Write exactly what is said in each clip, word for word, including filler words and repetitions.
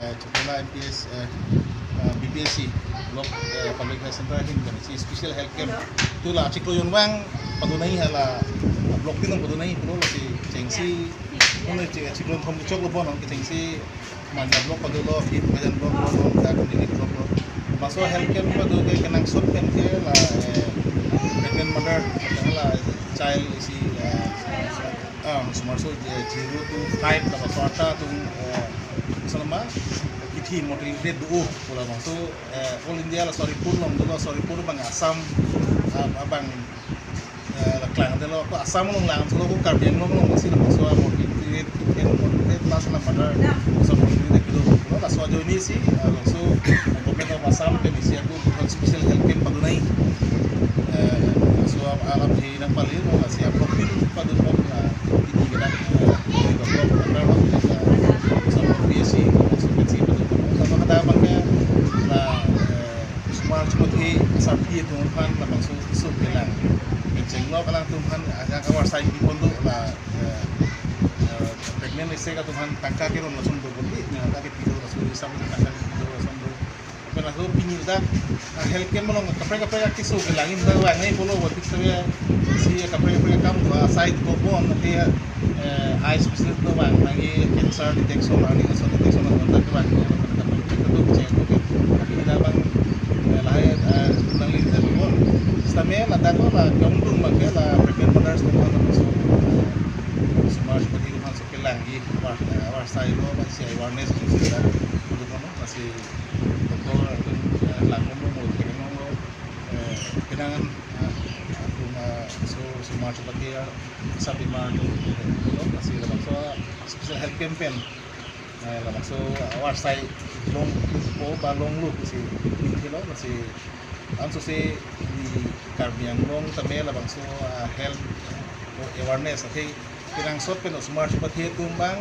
Eh, Chokihola M P S, eh, eh, B P H C, Block, eh, Public Health Center ahin kami si special health camp. Tu la chiklo jon vang padonai hala block tin padonai pulo lasi chengsi, mane chi-, chiklo thom choklo bon kechengsi Manja block padolo, Fifth Medan block lo, dak Nilip block lo. Laso health camp pado ke kenangsot pen ke la, eh, pregnant mother, la child isi, eh, ah, osomar aso, eh, zero to five, laso atum, eh, selama kithi mortality rate do, pu labangso, eh, All India laso report along dolo, laso report abang Assam, ah, abang, eh, la klang dolo, ko Assam along lang, solo ko Karbi Anglong along si labangso mortality rate, mortality rate plus la mother, so mortality rate kedo, laso ajoine si, eh, laso, eh, Government of Assam pen isi ako special health camp padonai. Eh, laso alam he nangpali, no, lasi ablok tin padon, no, la, ini kita, eh, ini doktor, doktor, no, eh, sama P S C, sama P S C padon, no, sama ada pakai la, eh, osomar chepathe asarpi atum aphan labangso keso kelang. Pen chenglo alanglitum aphan ajak avarsai pipon do la, eh, eh, pregnant isi atum aphan tangka keron lason do boli, tangka kepi do lason, isap tangka kepi do lason do. Pen laso pini dak, ah, health camp along kaprek kaprek akeso kelang in dak vang nai pulo, buat kita ya si kaprek kaprek akam do asai do bon nanti ya, eh, eye specialist do vang, lagi cancer detection, lagi cancer detection, lagi kontak ke vang, kaprek kaprek itu cek, oke. Tapi kita bang, eh, lahai, eh, nangli kita do bon. Sitame ladak lo la keongdung bang ke la pregnant mothers do bon, so, osomar chepathe aphan so kelang i, awar, eh, avarsai lo, bang si awareness lo, si la, lo kono, masih doktor atum, eh, langkong lo, mo, tekeng lo, eh, kenangan, eh, atum, eh, so, osomar chepathe, eh, asarpi atum, eh, lo, masih labangso special health camp pen, eh, labangso avarsai longpo ba longlo pusi ningthelo, masih ansose di Karbi Anglong tame labangso, ah, health awareness athe kenangsot pen osomar chepathe atum bang,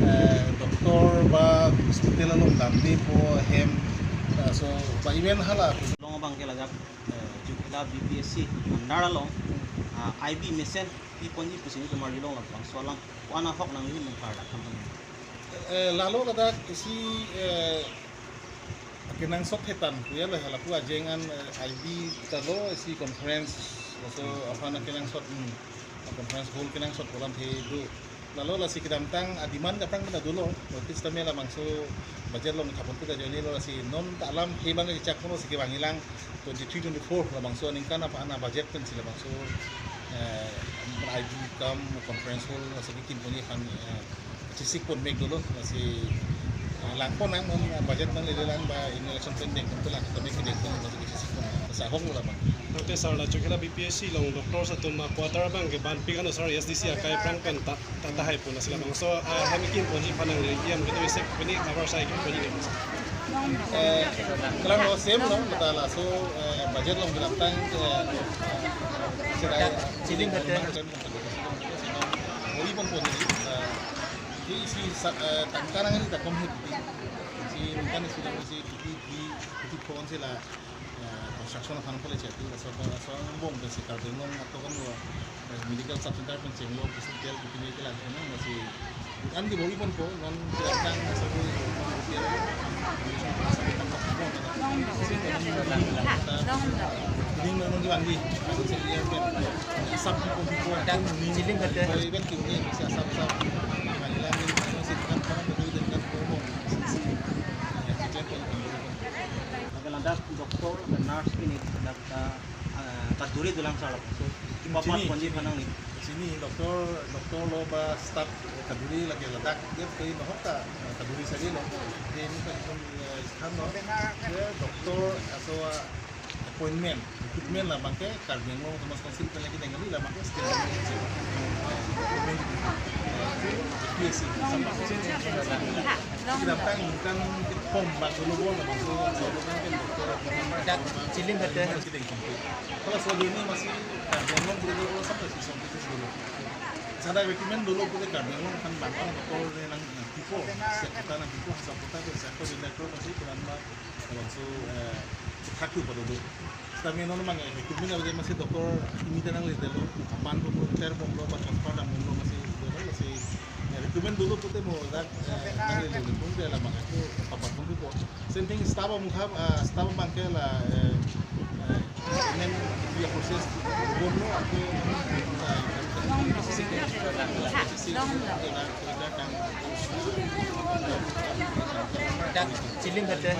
eh, doktor ba hospital along damdepo hem, ah, so ba even hala. Long abang ke ladak, eh, Chokihola B P H C mandar along, ah, I V machine piponji pusi nelitum arjulong, labangso alam ko-an ahok nangli nangkardaktham. Eh, lalo ladak isi, eh, kenangsot hetan kuya la halapu ajeng an, eh, I V ta lo isi conference, laso aphan kenangsot, hmm, conference hall kenangsot pu alamthe do. Lalo lasi kedamtang a-demand kaprang pen dolo, notice tame labangso budget along thapon tu ajoine lo, lasi non ta alamthe abang kechak kono si kevang ilang twenty-three twenty-four labangso aningkan aphan abudget pensi labangso, eh, I V cum conference hall laso kekim ponji aphan, eh, chesik pon mek dolo, lasi, eh, langpon nang, non, eh, budget nanglele lang ba in election pending, tentu lang, kami pending pon, lasi chesik pon, lasi ahok lo labang. Tangte sir, la Chokihola B P H C along doctors atum a-quarter abang ke banpik ano sir, A S D C akai aphrang pen ta, ta, tahai pon, lasi labangso, eh, hem kekim ponji aphan nangli, hem kedo isek pini avarsai kekim ponji. Eh, kelang lo same lo, mata laso, eh, budget along kedamtang, eh, serai, chilling kate. Ori pon pon ni, eh, di isi sa, eh, tangka nangji ta kom hit di. Si ningkan isi dong isi kuti di, kuti pon si la, eh, construction aphan kole chati, laso, laso angbong pensi Karbi Anglong atum kam lo, eh, medical sub center pen chenglo, hospital kuti ni kelang kena, masih an di bori pon po, non kelang laso ko, hospital, ini non di bang di, sub ko, ko, chilling kate. Bori ben kiuni, bisa sub, sub. Kailan ni, ano si kan parang betul dan kan promo. Ya, kita pun. Ladak doktor, nurse pini ladak, ah, kaduri dolang sir. So, ipapat pon ji aphan nangli. Sini doktor, doktor lo ba staff kaduri lake ladak dia koi nohok ta, eh, kaduri sari lo. Dia ini kan, eh, sthan lo. Dia doktor laso, ah, appointment, recruitment labang ke Karbi Anglong Autonomous Council pen lagi dengan labang ke state government agency. Recruitment, eh, A P S C, sama. Kita tang kan form bak dolo bol, bak dolo kan kan doktor. Dak chilling kate. Kita yang komplit. Kalau soal ini masih Karbi Anglong boleh dulu sampai si sampai itu dulu. Sada recruitment dulu boleh Karbi Anglong kan bang doktor yang nang pipo, siap kita nang pipo, siap kita, siap kita, doktor masih kurang bak. Labangso, eh, thaktu pado do. Sitame non mang, eh, recruitment ave masih doktor ini ta nanglele lo, kapan bomlo, ter bomlo, ba transfer dam bomlo masih dolo, masih, eh, recruitment dolo pute mo dak, eh, nanglele lo, pun dia labang itu, Same thing, staff amungkha, uh, staff abangke la, uh, uh, main, ya, process, bono, aku, uh, Chilling kate.